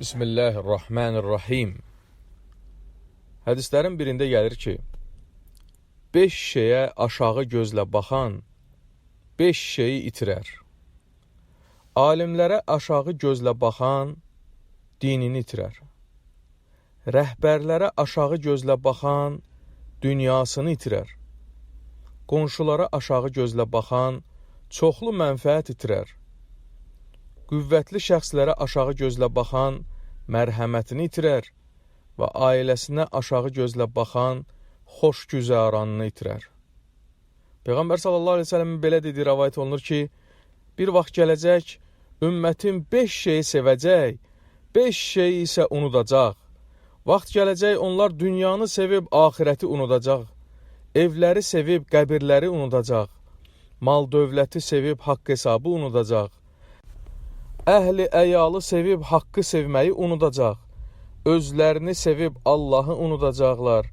Bismillahirrahmanirrahim. Hədislərin birində gəlir ki, 5 şeyə aşağı gözlə baxan 5 şeyi itirər. Alimlərə aşağı gözlə baxan dinini itirər. Rəhbərlərə aşağı gözlə baxan dünyasını itirər. Qonşulara aşağı gözlə baxan çoxlu mənfəət itirər. Qüvvətli şəxslərə aşağı gözlə baxan mərhəmətini itirər və ailəsinə aşağı gözlə baxan xoş güzəranını itirər. Peyğəmbər sallallahu əleyhi və səlləmin belə dediyi rəvayət olunur ki, bir vaxt gələcək, ümmətim 5 şeyi sevəcək, 5 şeyi isə unudacaq. Vaxt gələcək, onlar dünyanı sevib axirəti unudacaq. Evləri sevib qəbirləri unudacaq. Mal dövləti sevib haqq hesabı unudacaq. Əhli əyalı sevib haqqı sevməyi unudacaq. Özlərini sevib Allahı unudacaqlar.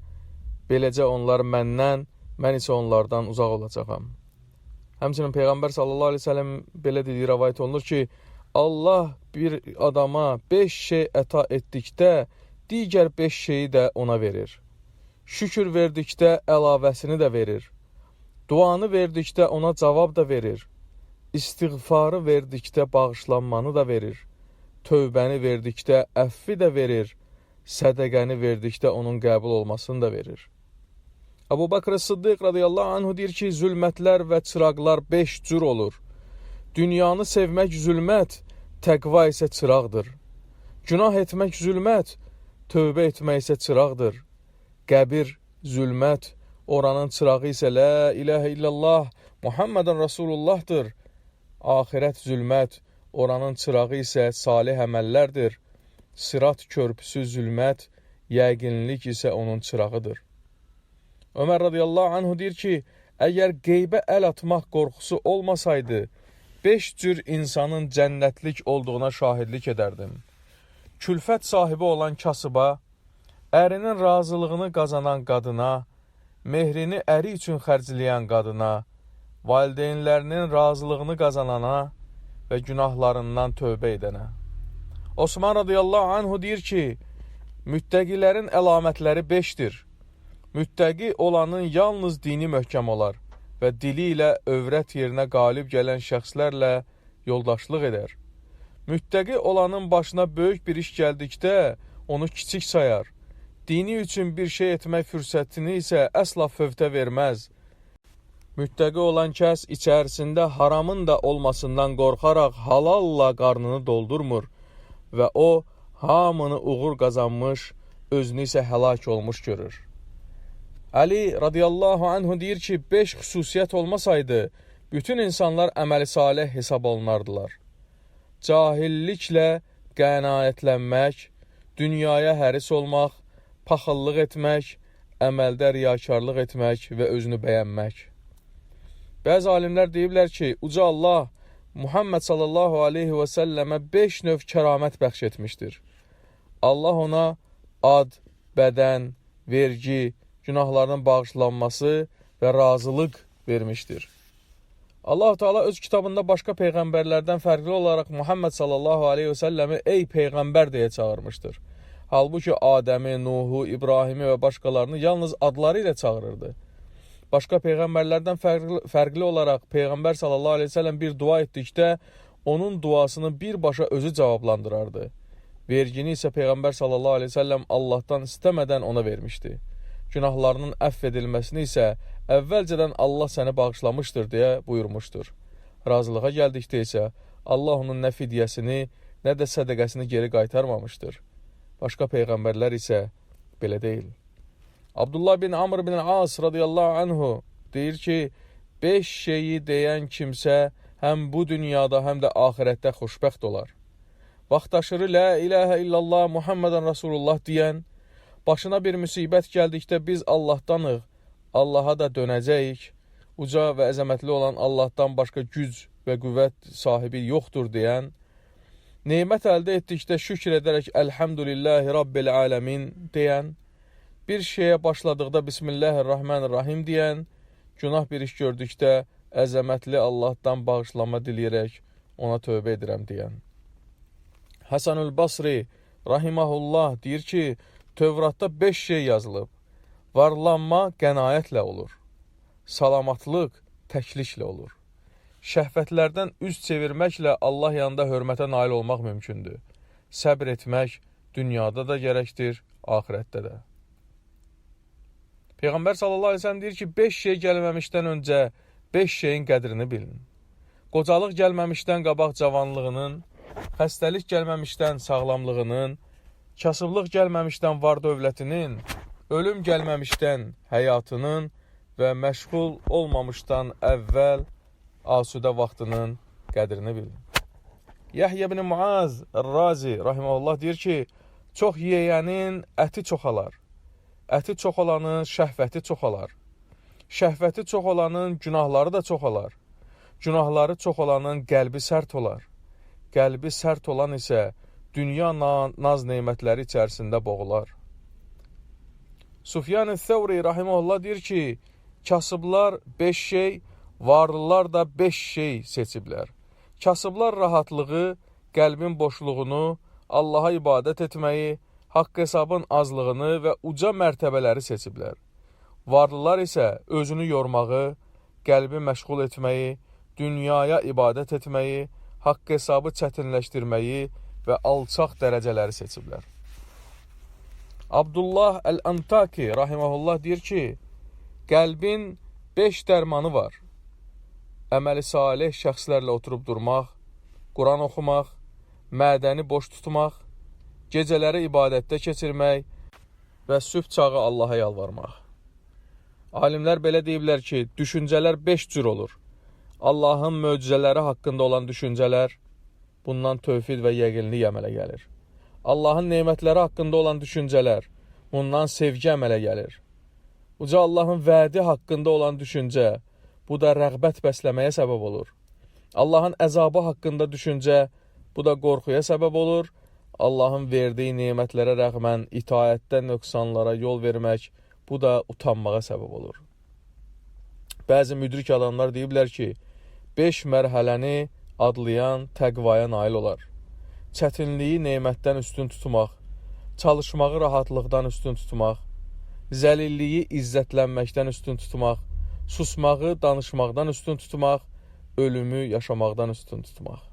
Beləcə onlar məndən, mən isə onlardan uzaq olacağam. Həmçinin Peyğəmbər sallallahu əleyhi və səlləm belə dediyi rəvayət olunur ki, Allah bir adama 5 şey əta etdikdə, digər 5 şeyi də ona verir. Şükür verdikdə əlavəsini də verir. Duanı verdikdə ona cavab da verir. İstiğfarı verdikdə bağışlanmanı da verir. Tövbəni verdikdə əfvi də verir. Sədəqəni verdikdə onun qəbul olmasını da verir. Əbu Bakr Sıddiq radıyallahu anhu deyir ki, zülmətlər və çıraqlar 5 cür olur. Dünyanı sevmək zülmət, təqva isə çıraqdır. Günah etmək zülmət, tövbə etmək isə çıraqdır. Qəbir zülmət, oranın çırağı isə la ilahə illallah, Muhammedən Rasulullahdır. Axirət zülmət, oranın çırağı isə salih əməllərdir. Sırat körpüsü zülmət, yəqinlik isə onun çırağıdır. Ömər radıyallahu anhu deyir ki, əgər qeybə əl atmaq qorxusu olmasaydı, 5 cür insanın cənnətlik olduğuna şahidlik edərdim. Külfət sahibi olan kasıba, ərinin razılığını qazanan qadına, mehrini əri üçün xərcləyən qadına, valideynlərinin razılığını qazanana və günahlarından tövbə edənə. Osman radıyallahu anhu deyir ki, müttəqilərin əlamətləri 5-dir. Müttəqi olanın yalnız dini möhkəm olar və dili ilə övrət yerinə qalib gələn şəxslərlə yoldaşlıq edər. Müttəqi olanın başına böyük bir iş gəldikdə onu kiçik sayar. Dini üçün bir şey etmək fürsətini isə əsla fövtə verməz. Müttəqi olan kəs içərisində haramın da olmasından qorxaraq halalla qarnını doldurmur və o hamını uğur qazanmış, özünü isə həlak olmuş görür. Əli radıyallahu anhu deyir ki, 5 xüsusiyyət olmasaydı, bütün insanlar əməli salih hesab olunardılar. Cahilliklə qənaətlənmək, dünyaya həris olmaq, paxıllıq etmək, əməldə riyakarlıq etmək və özünü bəyənmək. Bəzi alimlər deyiblər ki, Uca Allah Muhammed sallallahu aleyhi və səlləmə 5 növ kəramət bəxş etmişdir. Allah ona ad, bədən, vergi, günahlarının bağışlanması və razılıq vermişdir. Allah Teala öz kitabında başqa peyğəmbərlərdən fərqli olaraq Muhammed sallallahu aleyhi və səlləmi ey peyğəmbər deyə çağırmışdır. Halbuki Adəmi, Nuhu, İbrahimi və başqalarını yalnız adları ilə çağırırdı. Başqa peyğəmbərlərdən fərqli olaraq Peyğəmbər sallallahu əleyhi və səlləm bir dua etdikdə onun duasını birbaşa özü cavablandırardı. Vergini isə Peyğəmbər sallallahu əleyhi və səlləm Allahdan istəmədən ona vermişdi. Günahlarının əfv edilməsini isə əvvəlcədən Allah səni bağışlamışdır deyə buyurmuşdur. Razılığa gəldikdə isə Allah onun nə fidyəsini, nə də sədəqəsini geri qaytarmamışdır. Başqa peyğəmbərlər isə belə deyil. Abdullah bin Amr bin As radıyallahu anhu deyir ki, 5 şeyi deyən kimsə həm bu dünyada, həm də axirətdə xoşbəxt olar. Vaxtaşırı la ilahə illallah Muhammedən Rasulullah deyən, başına bir müsibət gəldikdə biz Allahdanıq, Allaha da dönəcəyik, uca və əzəmətli olan Allahdan başqa güc və qüvvət sahibi yoxdur deyən, nemət əldə etdikdə şükr edərək Elhamdülillahi Rabbil aləmin deyən, bir şeyə başladıqda Bismillahirrahmanirrahim deyən, günah bir iş gördükdə əzəmətli Allahdan bağışlanma diləyərək ona tövbə edirəm deyən. Həsənül Basri rahiməhullah deyir ki, Tövratda 5 şey yazılıb. Varlanma qənaətlə olur. Salamatlıq təkliklə olur. Şəhvətlərdən üz çevirməklə Allah yanında hörmətə nail olmaq mümkündür. Səbr etmək dünyada da gərəkdir, axirətdə də. Peyğəmbər sallallahu əleyhi və səlləm deyir ki, 5 şey gəlməmişdən öncə 5 şeyin qədrini bilin. Qocalıq gəlməmişdən qabaq cavanlığının, xəstəlik gəlməmişdən sağlamlığının, kasıblıq gəlməmişdən var dövlətinin, ölüm gəlməmişdən həyatının və məşğul olmamışdan əvvəl asudə vaxtının qədrini bilin. Yahya ibn Muaz Razi rahimehullah deyir ki, çox yeyənin əti çoxalar. Əti çox olanın şəhvəti çoxalar. Şəhvəti çox olanın günahları da çoxalar. Günahları çox olanın qəlbi sərt olar. Qəlbi sərt olan isə dünya naz nemətləri içərisində boğular. Sufyan-ı Thəvri rahimehullah deyir ki, kasıblar 5 şey, varlılar da 5 şey seçiblər. Kasıblar rahatlığı, qəlbin boşluğunu, Allaha ibadət etməyi, haqq hesabın azlığını və uca mərtəbələri seçiblər. Varlılar isə özünü yormağı, qəlbi məşğul etməyi, dünyaya ibadət etməyi, haqq hesabı çətinləşdirməyi və alçaq dərəcələri seçiblər. Abdullah Əl-Antaki rahimehullah deyir ki, qəlbin 5 dərmanı var. Əməli salih şəxslərlə oturub durmaq, Quran oxumaq, mədəni boş tutmaq, gecələri ibadətdə keçirmək və sübh çağı Allaha yalvarmaq. Alimlər belə deyiblər ki, düşüncələr 5 cür olur. Allahın möcüzələri haqqında olan düşüncələr, bundan tövhid və yəqinlik əmələ gəlir. Allahın nemətləri haqqında olan düşüncələr, bundan sevgi əmələ gəlir. Uca Allahın vədi haqqında olan düşüncə, bu da rəğbət bəsləməyə səbəb olur. Allahın əzabı haqqında düşüncə, bu da qorxuya səbəb olur. Allahın verdiyi nemətlərə rəğmən itaətdə nöqsanlara yol vermək, bu da utanmağa səbəb olur. Bəzi müdrik adamlar deyiblər ki, 5 mərhələni adlayan təqvaya nail olar. Çətinliyi nemətdən üstün tutmaq, çalışmağı rahatlıqdan üstün tutmaq, zəlilliyi izzətlənməkdən üstün tutmaq, susmağı danışmaqdan üstün tutmaq, ölümü yaşamaqdan üstün tutmaq.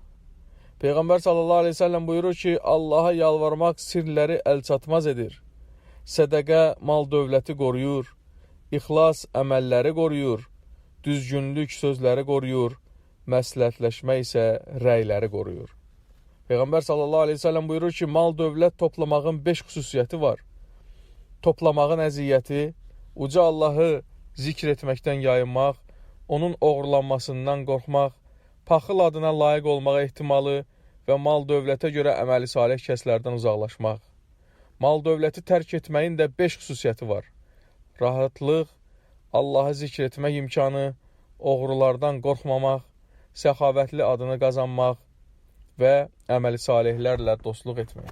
Peyğəmbər sallallahu əleyhi və səlləm buyurur ki, Allaha yalvarmaq sirləri əlçatmaz edir. Sədəqə mal dövləti qoruyur, ixlas əməlləri qoruyur, düzgünlük sözləri qoruyur, məsləhətləşmə isə rəyləri qoruyur. Peyğəmbər sallallahu əleyhi və səlləm buyurur ki, mal dövlət toplamağın 5 xüsusiyyəti var. Toplamağın əziyyəti, uca Allahı zikr etməkdən yayınmaq, onun oğurlanmasından qorxmaq, paxıl adına layiq olmağa ehtimalı və mal dövlətə görə əməli salih kəslərdən uzaqlaşmaq. Mal dövləti tərk etməyin də 5 xüsusiyyəti var. Rahatlıq, Allahı zikr etmək imkanı, oğrulardan qorxmamaq, səxavətli adını qazanmaq və əməli salihlərlə dostluq etmək.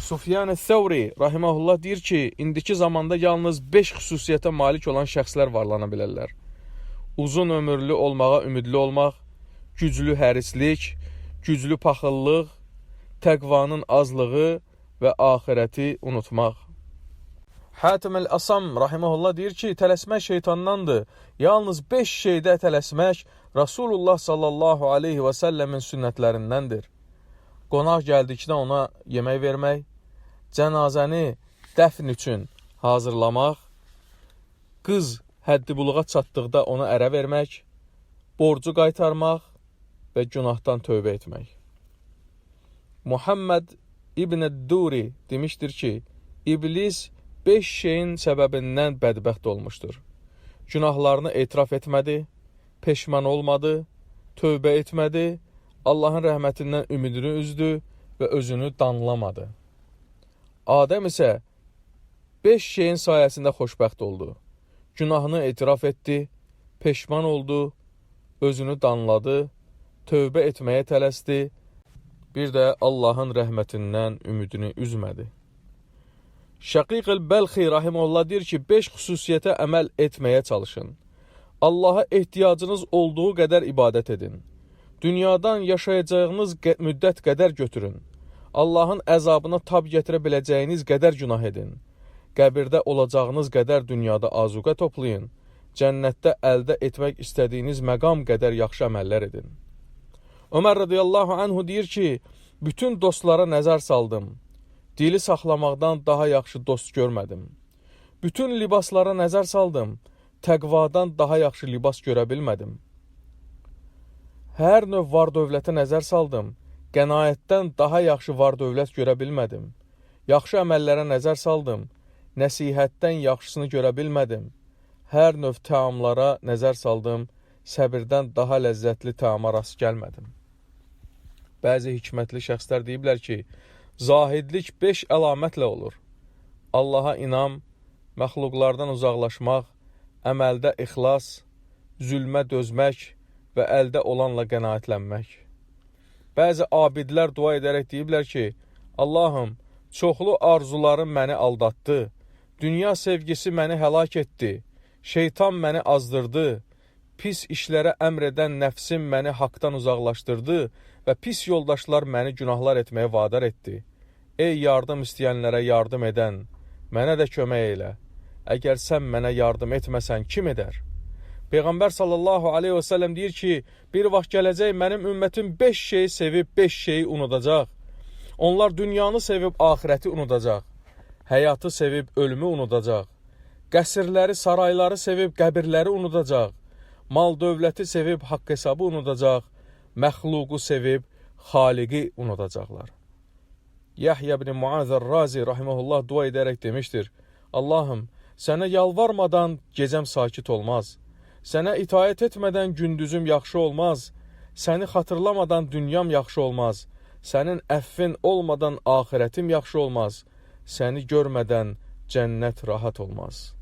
Sufyan-ı Thəvri rahimehullah deyir ki, indiki zamanda yalnız 5 xüsusiyyətə malik olan şəxslər varlana bilərlər. Uzun ömürlü olmağa ümidli olmaq, güclü hərislik, güclü paxıllıq, təqvanın azlığı və axirəti unutmaq. Hatim el-Asam rahimehullah deyir ki, tələsmək şeytandandır. Yalnız 5 şeydə tələsmək Rasulullah sallallahu aleyhi və səlləmin sünnətlərindəndir. Qonaq gəldikdə ona yemək vermək, cənazəni dəfn üçün hazırlamaq, qız həddi buluğa çatdıqda ona ərə vermək, borcu qaytarmaq və günahdan tövbə etmək. Muhammed İbn Duri demişdir ki, İblis 5 şeyin səbəbindən bədbəxt olmuşdur. Günahlarını etiraf etmədi, peşman olmadı, tövbə etmədi, Allahın rəhmətindən ümidini üzdü və özünü danlamadı. Adəm isə 5 şeyin sayəsində xoşbəxt oldu. Günahını etiraf etdi, peşman oldu, özünü danladı, tövbə etməyə tələsdi, bir də Allahın rəhmətindən ümidini üzmədi. Şəqiq el-Bəlxi rahimehullah deyir ki, 5 xüsusiyyətə əməl etməyə çalışın. Allaha ehtiyacınız olduğu qədər ibadət edin. Dünyadan yaşayacağınız müddət qədər götürün. Allahın əzabına tab gətirə biləcəyiniz qədər günah edin. Qəbirdə olacağınız qədər dünyada azuqə toplayın. Cənnətdə əldə etmək istədiyiniz məqam qədər yaxşı əməllər edin. Ömər radiyallahu anhu deyir ki, bütün dostlara nəzər saldım. Dili saxlamaqdan daha yaxşı dost görmədim. Bütün libaslara nəzər saldım. Təqvadan daha yaxşı libas görə bilmədim. Hər növ var dövlətə nəzər saldım. Qənaətdən daha yaxşı var dövlət görə bilmədim. Yaxşı əməllərə nəzər saldım. Nəsihətdən yaxşısını görə bilmədim. Hər növ təamlara nəzər saldım. Səbirdən daha ləzzətli təama rast gəlmədim. Bəzi hikmətli şəxslər deyiblər ki, zahidlik 5 əlamətlə olur. Allaha inam, məxluqlardan uzaqlaşmaq, əməldə ixlas, zülmə dözmək və əldə olanla qənaətlənmək. Bəzi abidlər dua edərək deyiblər ki, Allahım, çoxlu arzularım məni aldatdı, dünya sevgisi məni həlak etdi, şeytan məni azdırdı, pis işlərə əmr edən nəfsim məni haqdan uzaqlaşdırdı və pis yoldaşlar məni günahlar etməyə vadar etdi. Ey yardım istəyənlərə yardım edən, mənə də kömək elə. Əgər sən mənə yardım etməsən, kim edər? Peyğəmbər sallallahu aleyhi və səlləm deyir ki, bir vaxt gələcək mənim ümmətim 5 şeyi sevib 5 şeyi unudacaq. Onlar dünyanı sevib axirəti unudacaq. Həyatı sevib ölümü unudacaq. Qəsrləri, sarayları sevib qəbirləri unudacaq. Mal dövləti sevib haqq hesabı unudacaq. Məxluqu sevib Xaliqi unudacaqlar. Yahya ibn Muaz Razi rahimehullah dua edərək demişdir: Allahım, sənə yalvarmadan gecəm sakit olmaz. Sənə itaət etmədən gündüzüm yaxşı olmaz. Səni xatırlamadan dünyam yaxşı olmaz. Sənin əffin olmadan axirətim yaxşı olmaz. Səni görmədən cənnət rahat olmaz.